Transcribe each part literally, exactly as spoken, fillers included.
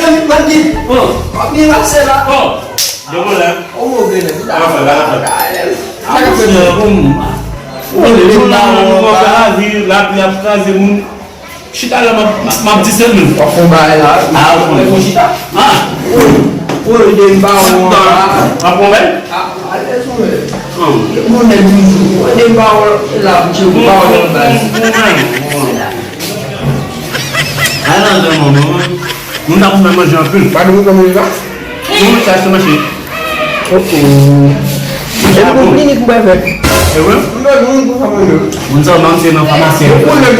Mwen ki. Oh. W ap byen pase la. Oh. Gen pwoblèm. Ou move nèg. Sa ka fè, sa ka fè. Sa ka fè. Ou move nèg. Ou move nèg. Lapli ap kraze moun. Chita la, m ap, m ap, m ap di sèl moun. W ap fè yon bagay la. Ah, w ap fè yon chita. Ah. Ou, ou, de m pa w. W ap fè yon bagay? Ah, alèz ou menm. Ou nèg toujou. De m pa w la, m tchè w pa w nan baz. Ay, nan, nan, non, non. Moun ta pou fè manje anpil. Pa nou konn manje la? Non, sa se mache. Oh, oh. E pou klinik mwen fè. E vre? Non, non, pou sa manje. Moun sa, nan, se nan famasyen. Ou konnen.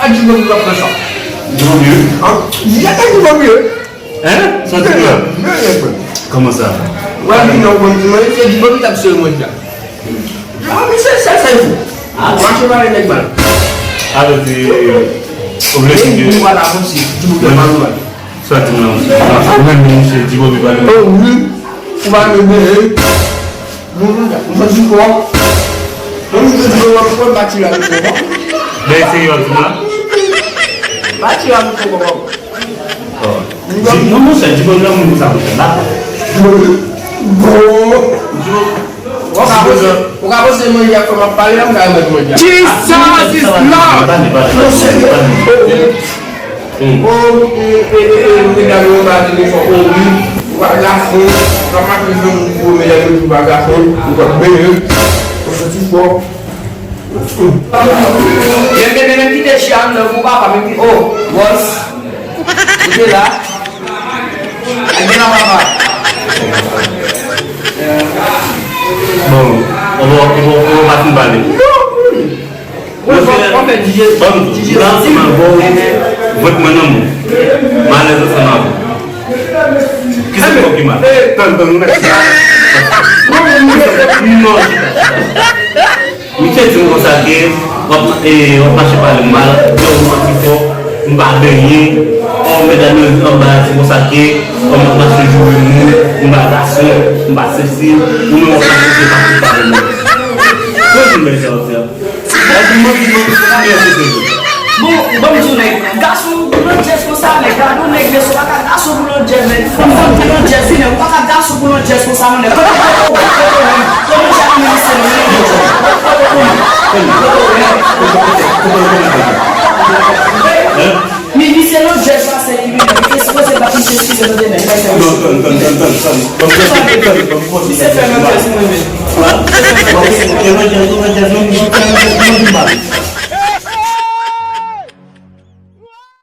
A di mwen pou fè sa. Di mwen byen. Hein? Di a di mwen byen. Hein? Santi mwen. Byen, byen, byen. Kòman sa? Wè, di non, bon, di mwen, se di mwen ki t ap sere mwen di a. Ah, misye sèl sa l fè. Mache pale nèg mal. Alò, se oblije ke nou pa ta avanse. Di moun fè mal ou mal. Sa di m nan, ou menm, misye di Bobby pale mal. Oh, wi. Ou pa renmen, eh. Moun, moun, moun di kò. Moun di kò, m pa tire avèk kò. Ben, se yo di m la. Pa tire avèk kò, kò. Oh. Di, non, monchè, di bon nan moun sa, monchè, la. Bon. Ou ka poze, ou ka poze mwen, y ap fè m ap pale, m ka remèt mwen. Jesus is Lord! Monchè, oh, oh, e, e, e, e, medam yo pa telefòn, oh, wi. Ou pa gason, ou pa mache jwenn moun pou medam yo, ou pa gason, ou pa byen. Ou santi fò. Men, men, men, men kite chè a anndan pou papa, men ki, oh, bòs. Ou te la. Ay, gen la, papa. Bon, on va, on va, on va fin pale. Mwen fè, mwen fè DJ, ban m di, DJ la, santi. Vant mwen nan mou. M alèz ansanm avè w. Ki se kò ki mal? Tann, tann, nou mèt. Non, chita, chita. Misye di m konsa ke w ap, e, w ap mache pale m mal, lè w manti fò, m pa benyen, o, medam yo anba a di konsa ke, o, m ap mache joure moun, m pa gason, m pa sesi, ou menm w ap mache se pa pou pale m mal. Mwen di m bèl sa w di a. Bon, ban m di w nèg, gason boulon djèz konsa, nèg, gade w nèg, mesye, w pa ka gason boulon djèz, nèg, fanm, fanm boulon djèz, wi, nèg, w pa ka gason boulon djèz konsa, non, nèg. Kote w wè m? Kote w wè m? Kote w wè m? Kote w wè m? Kote w wè m? Misye nan djèz pase li menm, li te sipoze bat misye eskize nou demen, li pa fè. Non, tann, tann, tann, tann, tann. Misye fè nan djèz mwen menm. Misye fè nan djèz mwen menm.